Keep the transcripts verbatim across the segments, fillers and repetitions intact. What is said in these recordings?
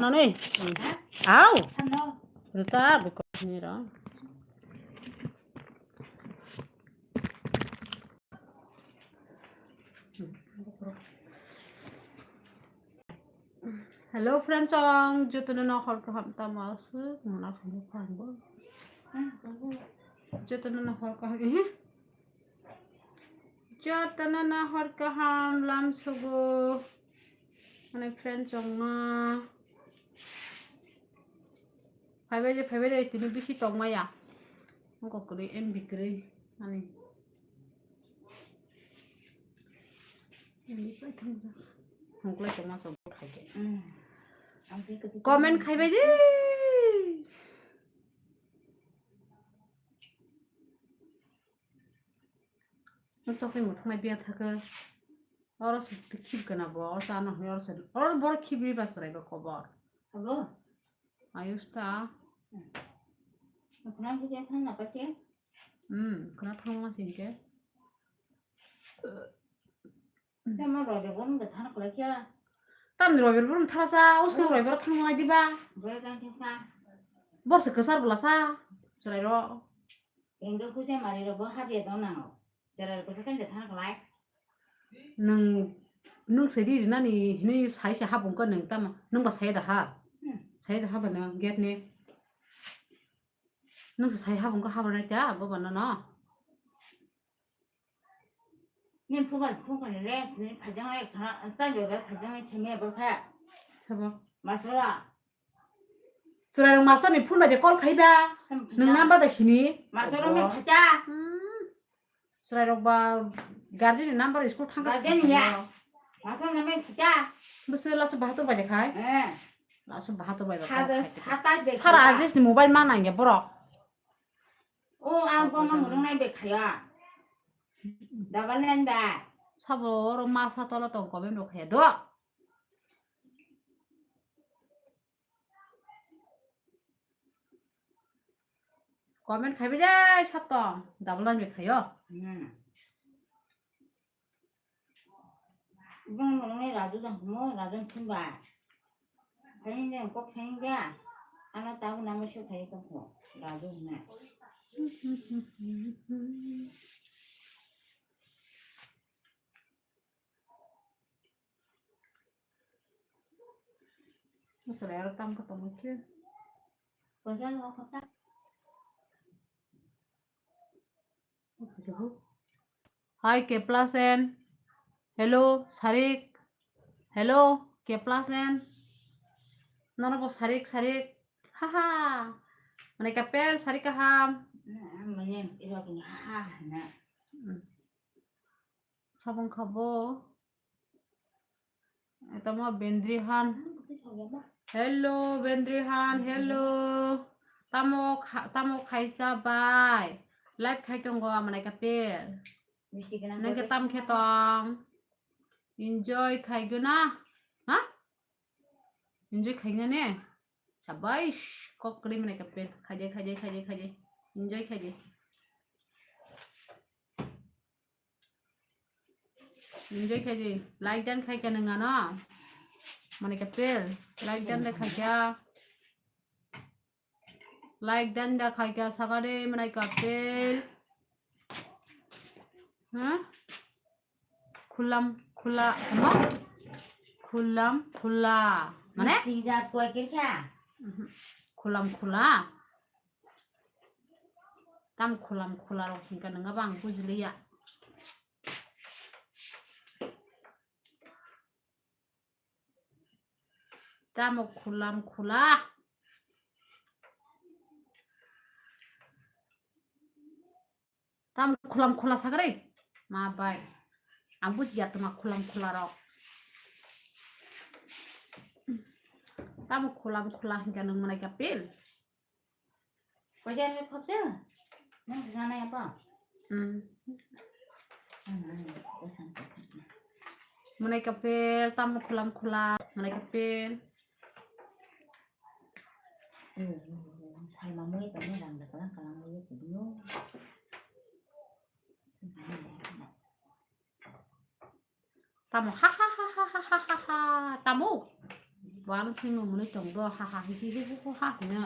Nani? Au. Ruta, biko ni ro. Hello friends, ang jotono no hor kaham tamo aswk mona phano phango. Jotono no hor kaham, eh? Jotono no hor kaham lam sugo. Ani friends, ang ma. Phaibai de, phaibai de, tini bisi tongmaya. Ang kok kwrwi, M B kwrwi. Ani. Hongklai tongma chwng khaikhe. Comment khaibai di. Nwng tokni muthungma biya thaka. Oro se khib kana bo, oro chana hwnwi oro se, oro borok khibri ba chwrai ba kobor. Abo? Ayush ta. Khna thang na pa khe? Hmm, khna thang ma sing khe. Tamo roibe bo nung de thana khlai khe. Tam roibe bo nung thara sa, usko roibe thang lai diba. Bore kan khe sa. Bor se kwchar bwla sa, chwrai ro. Engke kuje mari ro bo habya don nango. Chwrai ro kwchar kan de thana khlai. Nwng, nwng se ri rinani hinwi sai se habung kha nwng tamo, nwng ba sai da ha. Hmm. Sai da ha ba nwng gate ni. Nwng se sai habung kha habar nai ta, bo ba no no. Nin phunga phung kha le, nin phajang le kha, ta le ga phajang le chhe me bo kha. Sabo. Masala. Chwrai rok masani phone bai de call khai ba. Hmm, nwng phajang. Number da sini. Masala me khacha. Hmm. Chwrairok ba guardian ni number school thangkha. Guardian ya. Masa namai sita. Bwswk laso bahator bai de khai. Eh. Laso bahator bai de khai. Satas bai sara khai. Ajis ni mobile ma nangya borok. O ang bo mang rung nai bai khaya. Double line ba. Sabo oro masa tolo tong comment rok khaya do. Comment khaibai de satong, double line bai khaio. Hmm. Bung nungni Raju jang humo, Raju phun ba. Khaini jang kok khaini ja. Ano tabu namo shu khai kok mo. Raju huna. Chwrai aro tam khe tongwi khe. Hi, K plus N. Hello, Sarik. Hello, K plus N. Nono bo Sarik, Sarik. Haha. Mane kapel, Sarik kaham. Hmm. Sabong khabo. Tamo Bendri Han. Hello, Bendri Han, hello. Tamo kha-, tamo khaisa bai. Live khai tongo amane kapel. Nang ke tam khe tong. Enjoy khai guna. Ha? Enjoy khai guna ne? Sabaish. Kok kri mane kapel. Khaje, khaje, khaje, khaje. Enjoy khaje. Enjoy khaidi. Like dan khaikha nang ano. Mane kapel. Like dan da khaikha. Like dan da khaikha sakade mane kapel. Ha? Khulam khula, ano? Khulam khula. Mane? Tija koi kirkha. Mhm. Khulam khula. Tam khulam khula rok hingka nang bang bujiliya. Tamo khulam khula. Tamo khulam khula sagri. Ma bai. Ang bujiya tama khulam khula rok. Tamo khulam khula hingka nang manai kapil. Wajar le khopje? Nang sana ya pa? Hmm. Manai kapil, tamo khulam khula, manai kapil. Salma mui tamo rang da kalang kalang mui kudu. Tamo ha ha ha ha ha ha ha ha. Tamo. Wal simi mwnwi tong do, ha ha hi hi hi hi ha hino.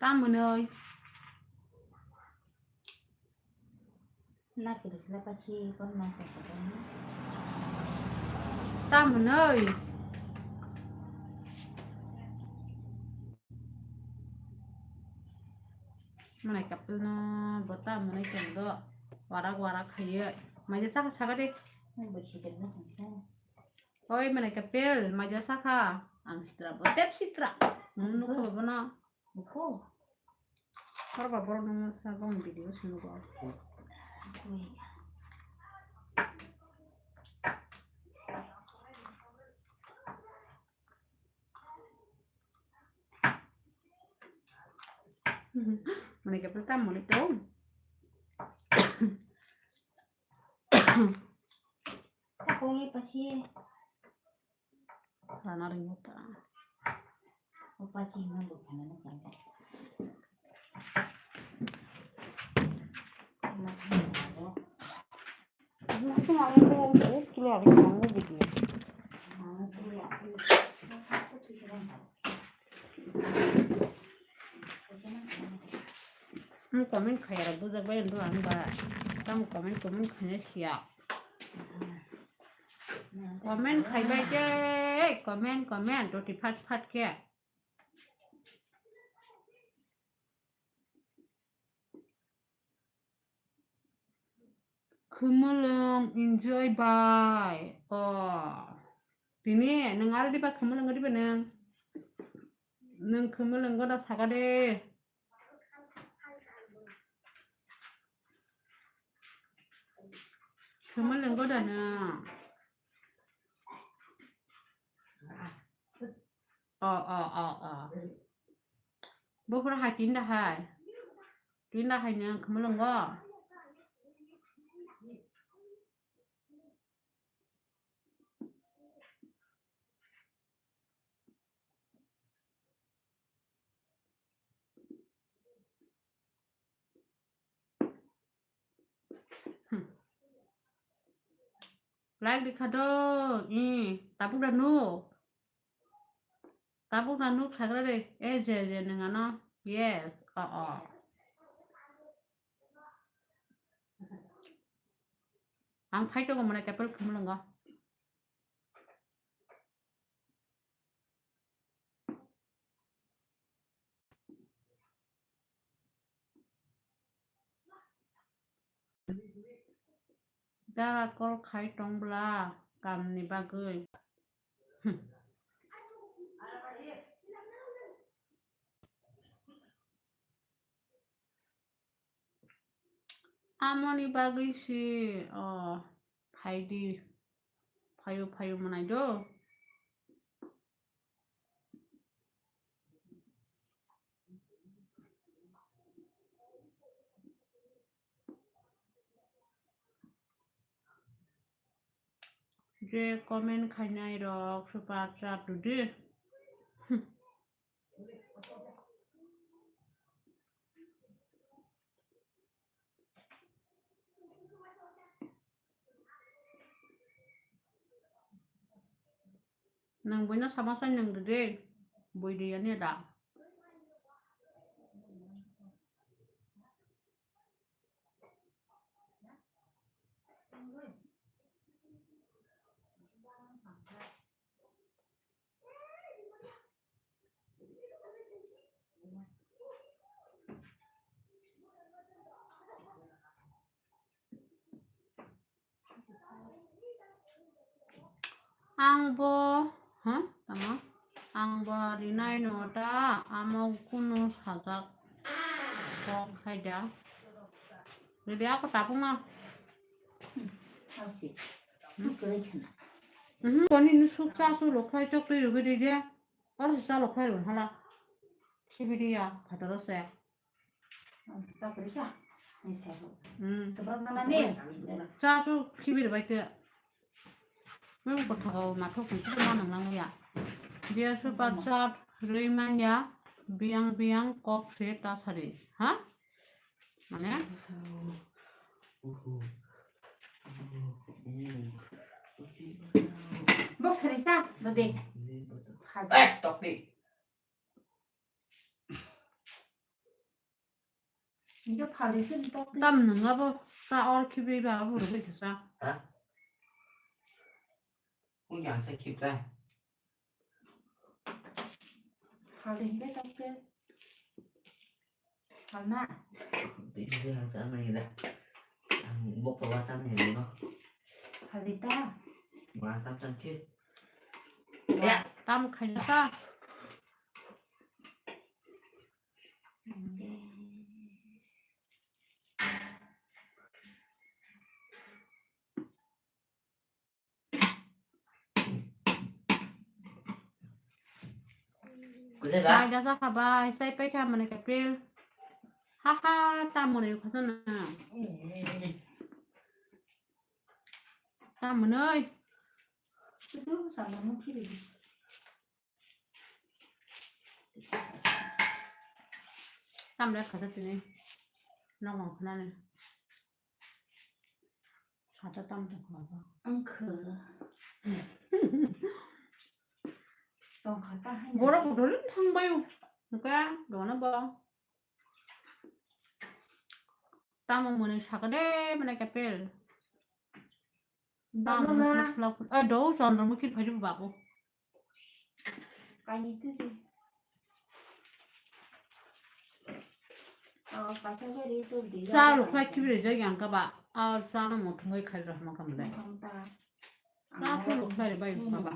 Tam mwnwi. Tam mwnwi. Mwnai kapil no bo tam mwnwi tong do. Warak warak khaiye. Maide saka saka de. Oi mwnai kapil, maide saka. Ang sitra bo tep sitra. Nung nukho bono. Hor ba borok nung sa bang video sunu go. Mwnai kapil tam mwnwi tong. Takoni pasi. Rana ringo ta. Pasi no bo khana no kanta. Ang comment khaya rok bujak bai ndo ang ba. Tamo comment comment khaya siya. Comment khai bai je, comment, comment, roti phat phat khe. Khumulwng enjoy bai. Oh. Tini nwng aro diba khumulwng diba nwng? Nwng khumulwng goda saka de. Khumulwng goda nwng. Oh, oh, oh, oh. Buphuru hai tinda hai. Tinda hai nwng khumulwngo. Hmm. Like di kha do, i, tabuk da nuk. Tabuk da nuk sagra de, e je je nung ano. Yes, o o. Ang phai tongo mwnai kapil khumulwngo. Dara call khai tong bwla kamni bagwi. Hmm. Amoni bagwi si, o, phaidi, phaio, phaio mwnai do. Je comment khainai rok super chat rwdi. Nang buino sama sai nang de, bui de yani da. Ang bo, ha? Tamo? Ang bo rinai no ta, amo kunu sajak kok hai da. Ridi ako tapung na. Hausi. Hmm? Koi khana. Mhm, koni ni suk cha su lo khai chok twi rwgwi di je. Oro se cha lo khai rwgwi hala. Sibidi ya, phataro se. Chakri kha, ni sai bo. Hmm. Subra jana ni. Cha su khibi rwbai khe. Nwng kothao mathok khe ma nang nang ya. Dia super chat rwi man ya, biyang biyang kok se ta sari. Ha? Mane? Bo sari sa, dode. Phaldi. Eh, tokti. Tam nung abo ta or khibri ba abo rwgwi kisa. Ha? Kung yang sa khibra. Phaldi hingke tokte. Halna. Bini je hal sa mai da. Ang bok pa wa sa mai no. Halita. Wa sa sa chi. Ya. Tam khaina ta. Mai da sa kha bai, sai pai kha mane kapil. Ha ha, ta mone khosona. Ta mone. Tam le khata tini. Nok mang khana ni. Sata tam tong kha ba. Ang khe. Tong kha ta hai. Borok dol thang bayo. Ka dona ba. Tamo mone sakade mane kapil. Tamo mone sakla. Eh, do Chandramukhi phai ba ko. Kaini tu di. Oh, pasal dia tu di. Sa lu khai kibri jai yang ka ba. Ah, sa no mo thung khai ra ma kam dai. Sa lu khai bai ka ba.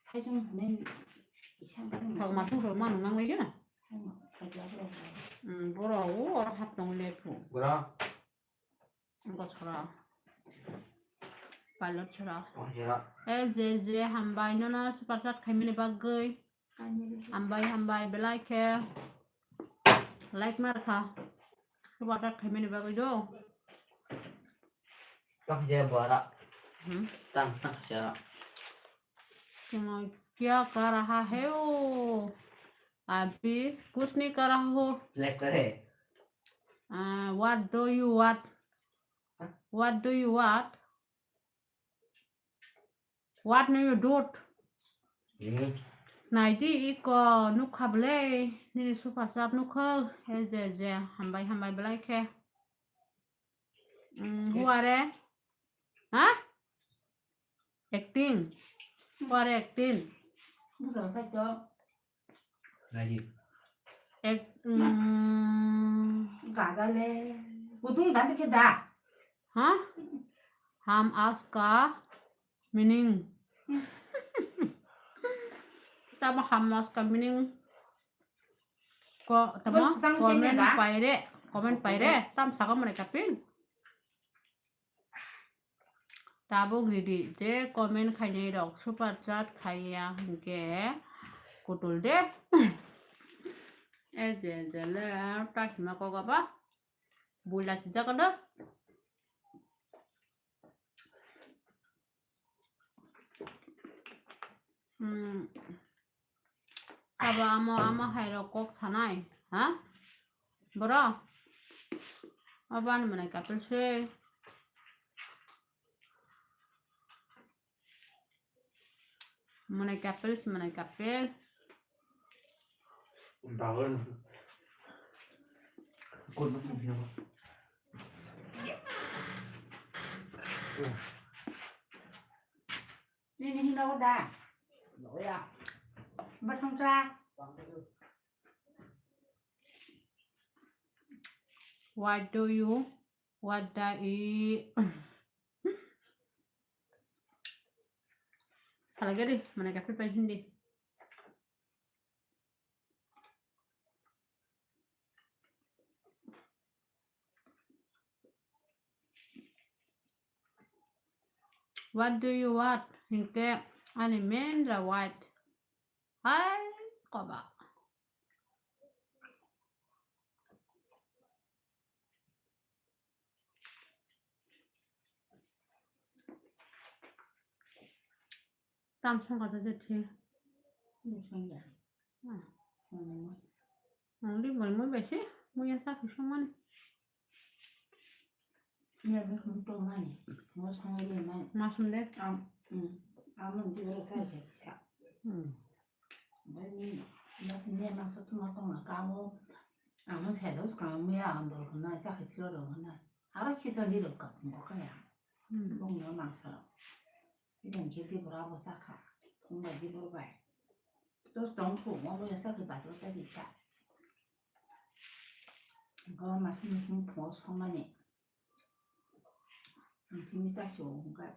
Saisung hwnwi isa. Thok ma thung thok ma nung nang lai ya. Hmm, boro o oro hap tong le phu. Boro. Go chora. Pilot chora. Oh, ya. Eh, je, je, hambai nono super chat khaimani bagwi. Hambai, hambai, belai khe. Like mar kha. Super chat khaimani bagwi do. Tang je bora. Hmm? Tang, tang, siya. Kya kar raha hai wo? Abhi kuch nahi kar raha ho. Black kare. Ah, what do you want? Huh? What do you want? What do you do? Hmm. Naidi iko nukha ble, nini super chat nukha, eh, je, je, hambai, hambai belai khe. Hmm, who are? Ha? Acting. Who are acting? Bukan kacau. Lagi. Ek, mm, gagale. Kutung dan ke da. Hah? Ham aska meaning. Tamo ham aska meaning. Ko, tamo comment paire, comment paire. Tam saka mane kapin. Tabuk ridi je comment khainai rok super chat khaiya hinkhe kutul de. E je je le ta hima kok aba buila sijak do. Hmm. Abo amo, amo hai rok kok sanai, ha? Boro? Abo ani mwnai kapil se. Mwnai kapil se, mwnai kapil. Nini hino da. Batong cha. What do you, what do you? Salagedi, mana kafe pa hindi. What do you want? Hinkhe ani men ra what? Hai koba. Tam song kata je thi. Ni song ya. Hmm. Hmm. Ang di moi moi besi, moi yang sakit song mani. Iya, besi betul mani. Mau song ini mani. Masuk deh. Am, hmm. Amo ni twi oro chai khe kisa. Hmm. Omo ni, ni, ni mangsa tuma tongna kamo. Amo sai dos kamo ya andor khna chakhe phiro ro khna. Aro khichari ro kap mo kaya. Hmm. Bong no mangsa. Idan khe di bora bo sakha. Phung bai di bor bai. Dos tong khu mo bo ya sakhe bathroom ta di sa. Go mas ni phung phung songmani. Ang simi sa sio hwnkha.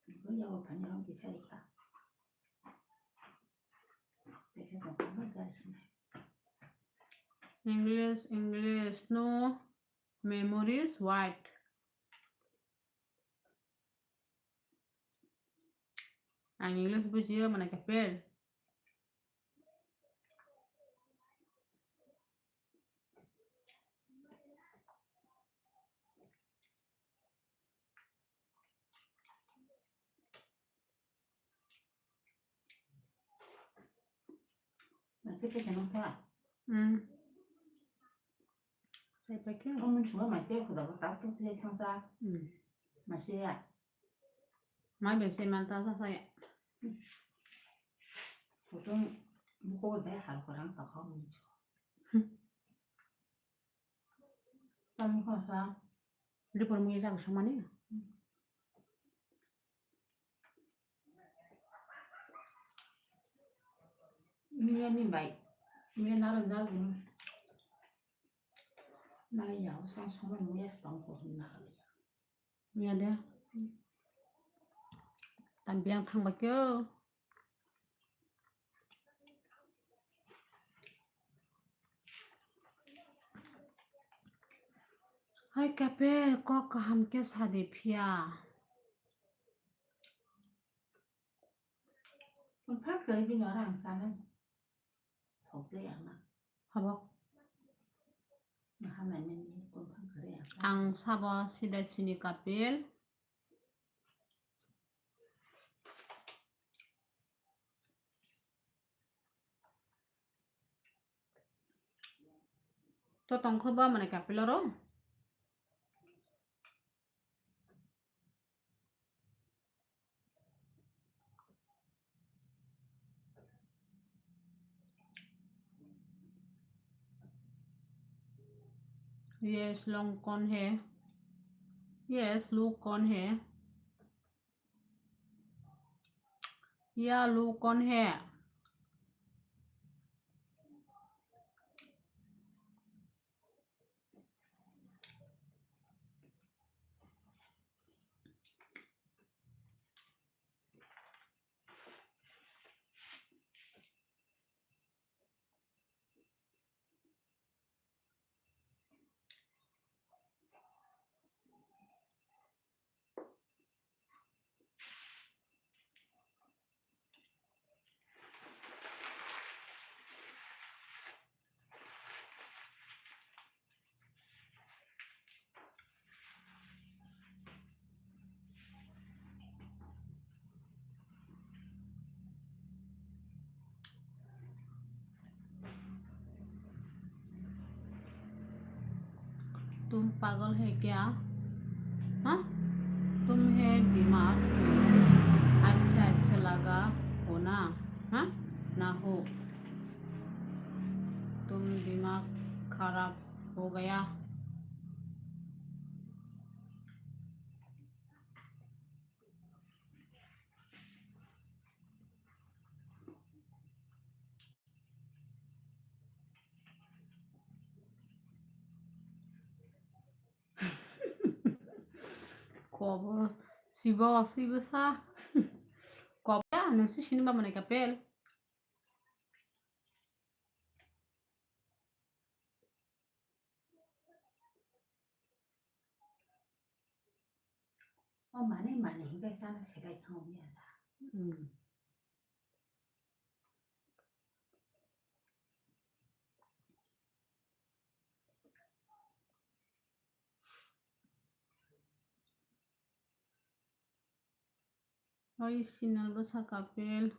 Hwnkhe yago phani rong kisa rikha. Kaisa tongkha ma jai sini. English, English, no memories, what? Ang English bujiyo, mane khe fail. Maise khe nang kha? Hmm. Sai paikhe. Omo chungo maise khuda bo tak tak se thangsa. Hmm. Maise ya. Mai bai se man ta sa sa ya. Kutung buko dai hal korang ta kha mun. Tam kha sa. Report mui jak samani. Miya ni bai. Miya naro jak ni. Nai ya sang samani miya stang ko hin na. Miya de. Tam biang thang ba kyo. Hai kape kok kaham khe sadi phiya. Phak kwrwi bini oro ang sanai. Thokjai ang na. Habo. Ang sabo sida sini kapil. To tongkho ba mane kapil oro. Yes, long kon he. Yes, lu kon he. Ya, lu kon he. तुम पागल है क्या? हाँ? तुम्हें दिमाग अच्छा अच्छा लगा हो ना? हाँ? ना हो। तुम दिमाग खराब हो गया। Kobo sibo sibo sa. Kobo ya nungsi sini ba mane kapel. O mane mane hingke sana serai thang ya da. Hmm. Oi sinal bwsa kapel.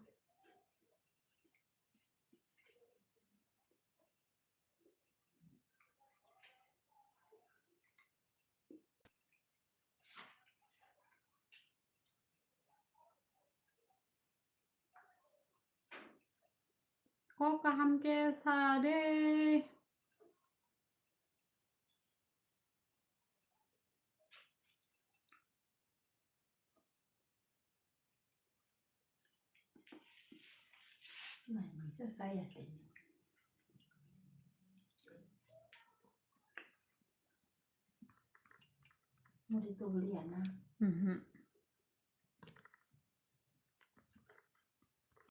Kok kaham khe sa de. Nai mui sa saya tini. Muri tubuli ya na. Mhm.